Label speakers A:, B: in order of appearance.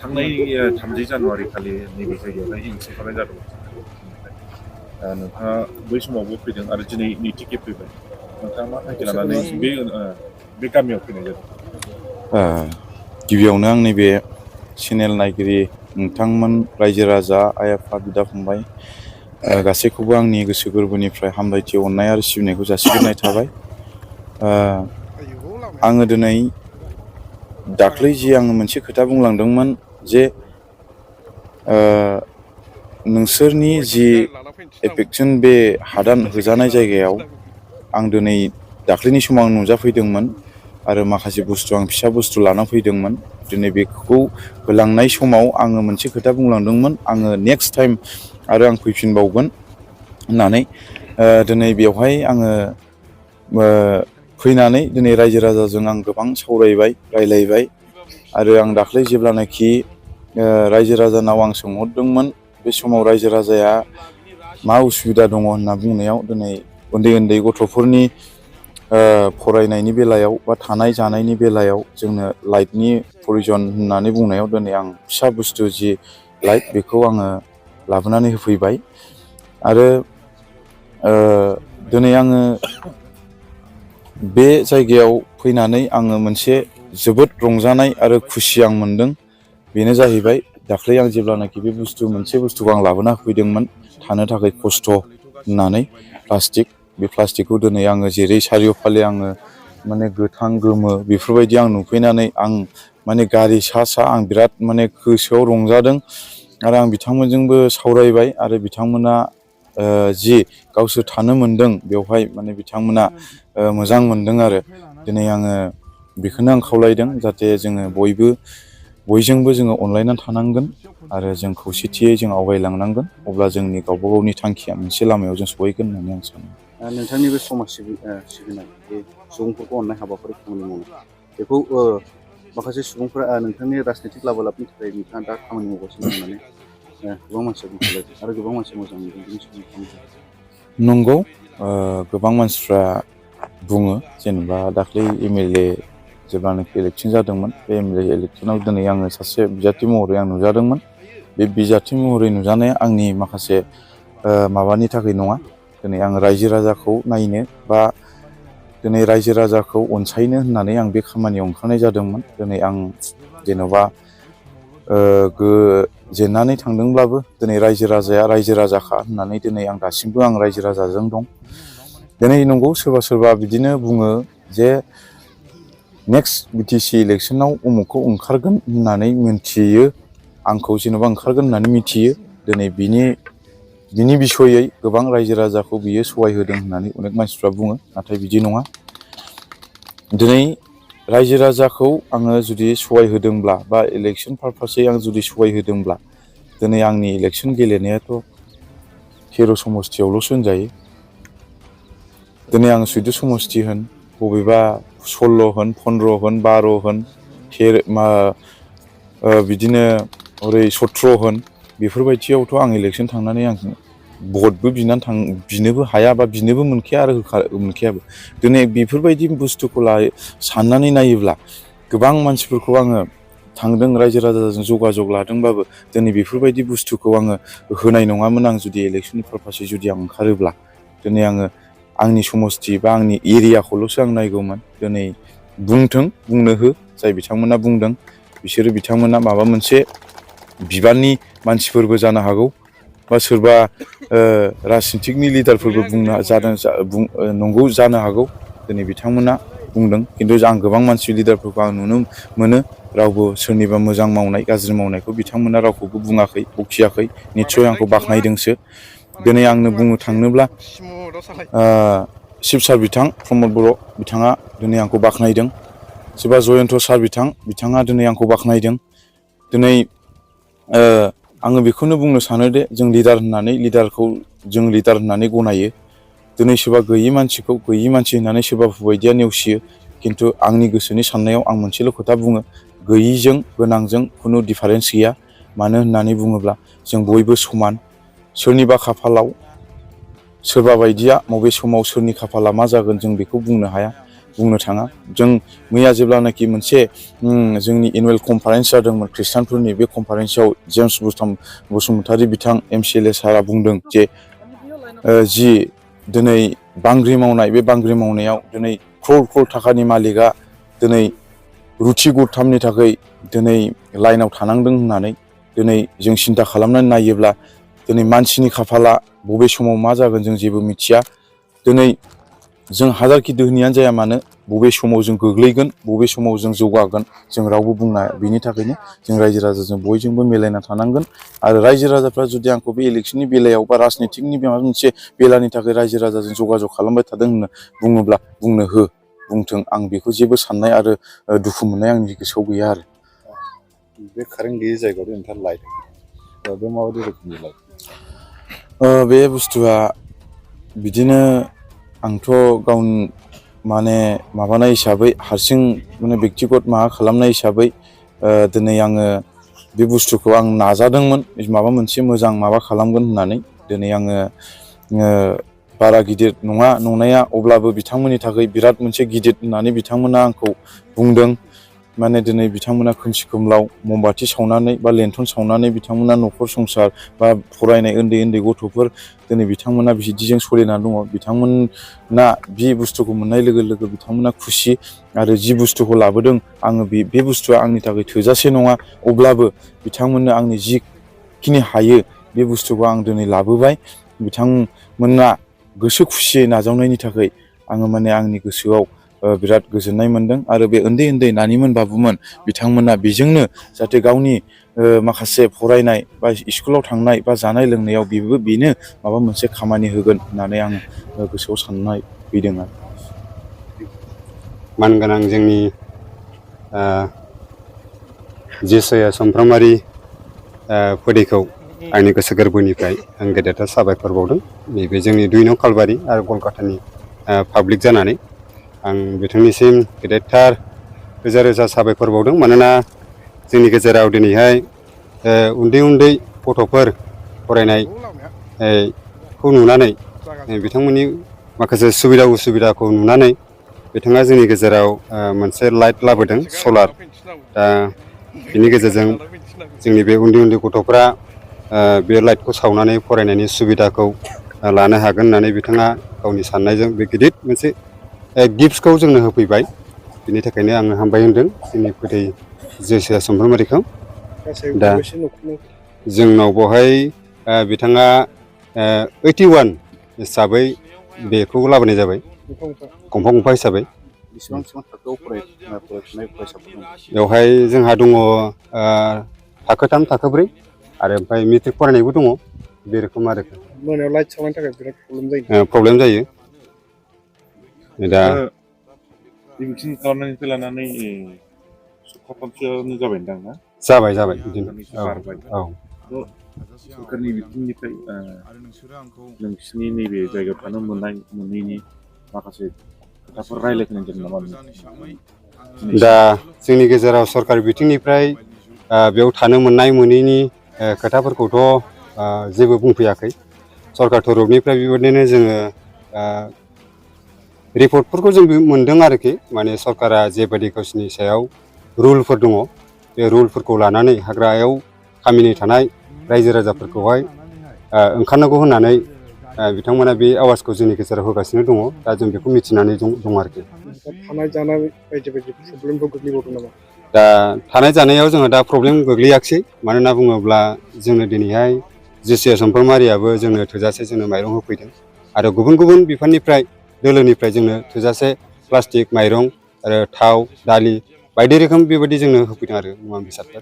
A: थांनाय 3 जानुवारि खालि नैबे जायगायावहाय ओंखारनाय जादोंमोन। नोंथाङा बै समावबो फैदों आरो दिनै नैथि खेब फैबाय। नोंथाङा मा थांखि लानानै बे गामियाव फैनाय जादों?
B: गिबियावनो आंनि बे चेनेल नायगिरि नोंथांमोन, रायजो राजा, आइ आफा, बिदा फंबाय गासैखौबो आंनि गोसो गोरबोनिफ्राय हामलायथि, अननाय आरो सिबिनायखौ जासिग्रोनाय थाबाय। आङो दिनै दाख्लै जि आङो मोनसे खोथा बुंलांदोंमोन जे नोंसोरनि जि एफेक्सन बे हादान होजानाय जायगायाव आं दिनै दाख्लैनि समाव आं नुजाफैदोंमोन आरो माखासे बुस्थु आं फिसा बुस्थु लाना फैदोंमोन। दिनै बेखौ होलांनाय समाव आङो मोनसे खोथा बुंलांदोंमोन, आङो नेक्स्ट टाइम आरो आं फैफिनबावगोन होननानै। दिनै बेवहाय आङो फैनानै दिनै रायजो राजाजों आं गोबां सावरायबाय, रायलायबाय आरो आं दाख्लै जेब्लानाखि रायजो राजानाव आं सोंहरदोंमोन, बे समाव रायजो राजाया मा उसुबिदा दङ होनना बुंनायाव दिनै उन्दै उन्दै गथ'फोरनि फरायनायनि बेलायाव बा थानाय जानायनि बेलायाव जोंनो लाइटनि प्रयजन होननानै बुंनायाव दिनै आं फिसा बुस्थु जि लाइट बेखौ आङो लाबोनानै होफैबाय। आरो दिनै आङो बे जायगायाव फैनानै आङो मोनसे जोबोद रंजानाय आरो खुसि आं मोनदों। बेनो जाहैबाय दाख्लै आं जेब्लानाखि बे मोनसे बुस्थुखौ आं लाबोना होफैदोंमोन थानो थाखाय खस्थ' होननानै बे प्लास्टिकखौ दिनै आङो जेरै सारिय'फाले आङो माने गोथां गोमो बेफोरबायदि आं नुफैनानै आं माने गारि सा आं बिराद माने गोसोआव रंजादों आरो आं बिथांमोनजोंबो सावरायबाय आरो बिथांमोना जि गावसोर थानो मोनदों बेवहाय माने बिथांमोना मोजां मोनदों। आरो दिनै आङो बेखौनो आं खावलायदों जाहाथे जोङो बयजोंबो जोङो अनलायनानै थानांगोन आरो जों खौसेथियै जों आवगायलांनांगोन, अब्ला जोंनि गावबा गावनि थांखिया मोनसे लामायाव जों सहैगोन होननानै आं सानो।
C: नोंथांनि बे समाज सिबिनाय, बे सुबुंफोरखौ अननाय हाबाफारि खामानि मावनाय, बेखौ माखासे सुबुंफोरा नोंथांनि राजनितिक लाबोलाबनि थाखाय नोंथाङा दा खामानि मावगासिनो होननानै गोबां मानसिया बुंखालायदों आरो गोबां मानसिया मोजां मोनदों। बिनि सोमोन्दै
B: नंगौ, गोबां मानसिफ्रा बुङो जेनेबा दाख्लै MLA जेब्लानाखि इलेक्सन जादोंमोन, बे MLA इलेक्सनाव दिनै आङो सासे बिजाथि महरै आं नुजादोंमोन। बे बिजाथि महरै नुजानाया आंनि माखासे माबानि थाखाय नङा। दिनै आं रायजो राजाखौ नायनो बा दिनै रायजो राजाखौ अनसायनो होननानै आं बे खामानियाव ओंखारनाय जादोंमोन। दिनै आं जेन'बा जेननानै थांदोंब्लाबो दिनै रायजो राजाया रायजो राजाखा होननानै दिनै आं दासिमबो आं रायजो राजाजों दं। दिनै नंगौ, सोरबा सोरबा बिदिनो बुङो जे नेक्स्ट BTC इलेक्सनाव उमुखखौ ओंखारगोन होननानै मिथियो, आंखौ जेन'बा ओंखारगोन होननानै मिथियो। दिनै बिनि बिसयै गोबां रायजो राजाखौ बियो सहाय होदों होननानै अनेक मानसिफ्रा बुङो, नाथाय बिदि नङा। दिनै रायजो राजाखौ आङो जुदि सहाय होदोंब्ला बा इलेक्सन पारपासै आं जुदि सहाय होदोंब्ला दिनै आंनि इलेक्सन गेलेनायाथ' 13 समस्तियावल'सो होनजायो। दिनै आं 14 समस्ति होन, बबेबा 16 होन, 15 होन, 12 होन, बिदिनो ओरै 17 होन, बेफोरबायदियावथ' आं इलेक्सन थांनानै आं भटबो बिनोबो हाया बा बिनोबो मोनखाया आरो मोनखायाबो। दिनै बेफोरबायदि बुस्थुखौ साननानै नायोब्ला गोबां मानसिफोरखौ आङो थांदों, रायजो राजाजों जगाजग लादोंबाबो दिनै बेफोरबायदि बुस्थुखौ आङो होनाय नङामोन। आं जुदि इलेक्सननि पारपासै जुदि आं ओंखारोब्ला दिनै आङो आंनि समस्ति बा आंनि एरियाखौल'सो आं नायगौमोन। दिनै बुंनो हो, जाय बिथांमोना बुंदों बिथांमोना माबा मोनसे बिबाननि मानसिफोरबो जानो हागौ बा सोरबा राजनितिकनि लिडारफोरबो नंगौ जानो हागौ। दिनै बिथांमोना बुंदों, खिन्थु आं गोबां मानसि लिडारफोरखौ आं नुनो मोनो रावबो सोरनिबा मोजां मावनाय गाज्रि मावनायखौ बिथांमोना रावखौबो बुङाखै, बखियाखै, निस्सय आंखौ बाख्नायदोंसो। दिनै आंनो बुंनो थाङोब्ला शिबसार बिथां प्रमद बर' बिथाङा दिनै आंखौ बाख्नायदों। सोरबा जयन्त सार बिथाङा दिनै आंखौ बाख्नायदों। दिनै आङो बेखौनो बुंनो सानोदि जों लिडारखौ जों लिडार होननानै गनायो। दिनै सोरबा गैयि मानसिखौ गैयि मानसि होननानै सोरबा बायदिया नेवसियो, खिन्थु आंनि गोसोनि साननायाव आं मोनसेल' खोथा बुङो, गैयिजों गोनांजों खुनु डिफारेन्स गैया। मानो होननानै बुङोब्ला जों बयबो समान। सोरनिबा खाफालाव सोरबा बायदिया बबे समाव सोरनि खाफाला मा जागोन जों बेखौ बुंनो हाया। बुंनो थाङा। जों मैया जेब्लानाखि मोनसे जोंनि एनुवेल कनफारेन्स जादोंमोन खृष्टानफोरनि, बे कनफारेन्सआव जेम्स बसुमतारी बिथां MCLA सारा बुंदों जे जि दिनै बांग्रि मावनाय, बे बांग्रि मावनायाव दिनै क्रर थाखानि मालिकआ दिनै रुथि गरथामनि थाखाय दिनै लाइनाव थानांदों होननानै दिनै जों सिन्था खालामनानै नायोब्ला दिनै मानसिनि खाफाला बबे समाव मा जागोन जों जेबो मिथिया। दिनै जों हाजारखि दोहोनियानो जाया मानो बबे समाव जों गोग्लैगोन, बबे समाव जों जौगागोन जों रावबो बुंनो हाया। बिनि थाखायनो जों रायजो राजाजों बयजोंबो मिलायना थानांगोन। आरो रायजो राजाफ्रा जुदि आंखौ बे इलेक्सननि बेलायाव बा राजनितिकनि माबा मोनसे बेलानि थाखाय रायजो राजाजों जगाजग खालामबाय थादों होनना बुङोब्ला बुंथों, आं बेखौ जेबो साननाय आरो दुखु मोननाय आंनि गोसोआव गैया आरो।
A: बे कारेन्ट गैयि जायगायाव नोंथाङा लायदों, बे माबायदि रोखोमनि लाइट?
B: बे बुस्थुआ बिदिनो, आंथ' गावनि माने माबानाय हिसाबै हारसिं माने बेक्तिगत माबा खालामनाय हिसाबै दिनै आङो बे बुस्थुखौ आं नाजादोंमोन माबा मोनसे मोजां माबा खालामगोन होननानै। दिनै आङो बारा गिदिर नङा नंनाया, अब्लाबो बिथांमोननि थाखाय बिराद मोनसे गिदिर होननानै बिथांमोना आंखौ बुंदों। माने दिनै बिथांमोना खोमसि खोमलाव ममबाथि सावनानै बा लेन्थन सावनानै बिथांमोना न'खर संसार बा फरायनाय उन्दै उन्दै गथ'फोर दिनै बिथांमोना बिदिजों सोलिनानै दङ। बिथांमोना बे बुस्थुखौ मोननाय लोगो लोगो बिथांमोना खुसि, आरो जि बुस्थुखौ लाबोदों आङो बे बुस्थुआ आंनि थाखाय थोजासे नङा, अब्लाबो बिथांमोननो आंनि जिखिनि हायो बे बुस्थुखौ आं दिनै लाबोबाय। बिथांमोना गोसो खुसियै नाजावनायनि थाखाय आङो माने आंनि गोसोआव बिराद गोजोननाय मोनदों। आरो बे उन्दै उन्दै नानिमोन बाबुमोन बिथांमोना बेजोंनो जाहाथे गावनि माखासे फरायनाय बा स्कुलाव थांनाय बा जानाय लोंनायाव बेनो माबा मोनसे खामानि होगोन होननानै आं गोसोआव साननाय फैदों आरो।
D: मानगोनां जोंनि जेसया सुमफ्रामारि फोदैखौ आंनि गोसो गोरबोनिफ्राय आं गेदेरथार साबायखर बावदों। नैबे जोंनि 2 नं कालबारि आरो गलकातानि पाब्लिक जानानै आं बिथांनिसिम गेदेरथार रोजा रोजा साबायखर बावदों। मानोना जोंनि गेजेराव दिनैहाय उन्दै उन्दै गथ'फोर फरायनायखौ नुनानै बिथांमोननि माखासे सुबिदा उसुबिदाखौ नुनानै बिथाङा जोंनि गेजेराव मोनसे लाइट लाबोदों, सलार। दा बिनि गेजेरजों जोंनि बे उन्दै उन्दै गथ'फ्रा बे लाइटखौ सावनानै फरायनायनि सुबिदाखौ लानो हागोन होननानै बिथाङा गावनि साननायजों बे गिदिर मोनसे गिफ्टखौ जोंनो होफैबाय। बिनि थाखायनो आङो हामबाय होनदों जोंनि फोदै जेसया सुमफ्रामारिखौ। दा जोंनाव बेवहाय बिथाङा 81 हिसाबै बेखौ लाबोनाय जाबाय, गंफा गंफा हिसाबै।
C: बेसेबां थाखोआव फरायफुनाय फरायसाफोर दं?
D: बेवहाय जोंहा दङ थाखो 3, थाखो 4 आरो ओमफ्राय मेट्रिक फरायनायबो दङ। बे रोखोम आरो
E: मोनायाव लाइट सावनायनि थाखाय बिराद
D: प्रब्लेम जायो। दा
A: इलेक्सन खालामनायनिफ्राय लानानै सप्ताहसेयानो जाबायदां ना?
D: जाबाय बिदिनो। औ।
A: सोरखारनि बिथिंनिफ्राय नोंसिनि नैबे जायगायाव थानो मोननाय मोनैनि माखासे खोथाफोर रायज्लायनांगोन नामा?
D: दा जोंनि गेजेराव सरकार बिथिंनिफ्राय बेयाव थानो मोननाय मोनैनि खोथाफोरखौथ' जेबो बुंफैयाखै। सरकार थरफनिफ्राय बेबायदिनो जोङो रिपर्टफोरखौ जों मोनदों आरोखि। माने सरकारा जेबायदि गावसिनि सायाव रुलफोर दङ, बे रुलफोरखौ लानानै हाग्रायाव खामिनि थानाय रायजो राजाफोरखौहाय ओंखारनांगौ होननानै बिथांमोना बे आवाजखौ जोंनि गेजेराव होगासिनो दङ। दा जों बेखौ मिथिनानै दं आरोखि।
E: थानाय जानाय बायदि बायदि प्रब्लेमफोर गोग्लैबावदों नामा?
D: दा थानाय जानायाव जोङो दा प्रब्लेम गोग्लैयाखिसै। मानोना बुङोब्ला जोंनो दिनैहाय जेसया सुमफ्रामारियाबो जोंनो थोजासे जोंनो माइरं होफैदों। आरो गुबुन गुबुन बिफाननिफ्राय दोलोनिफ्राय जोंनो थोजासे प्लास्टिक, माइरं आरो थाव, दालि बायदि रोखोम बेबायदि जोंनो होफैदों आरो मुवा बेसादफोर।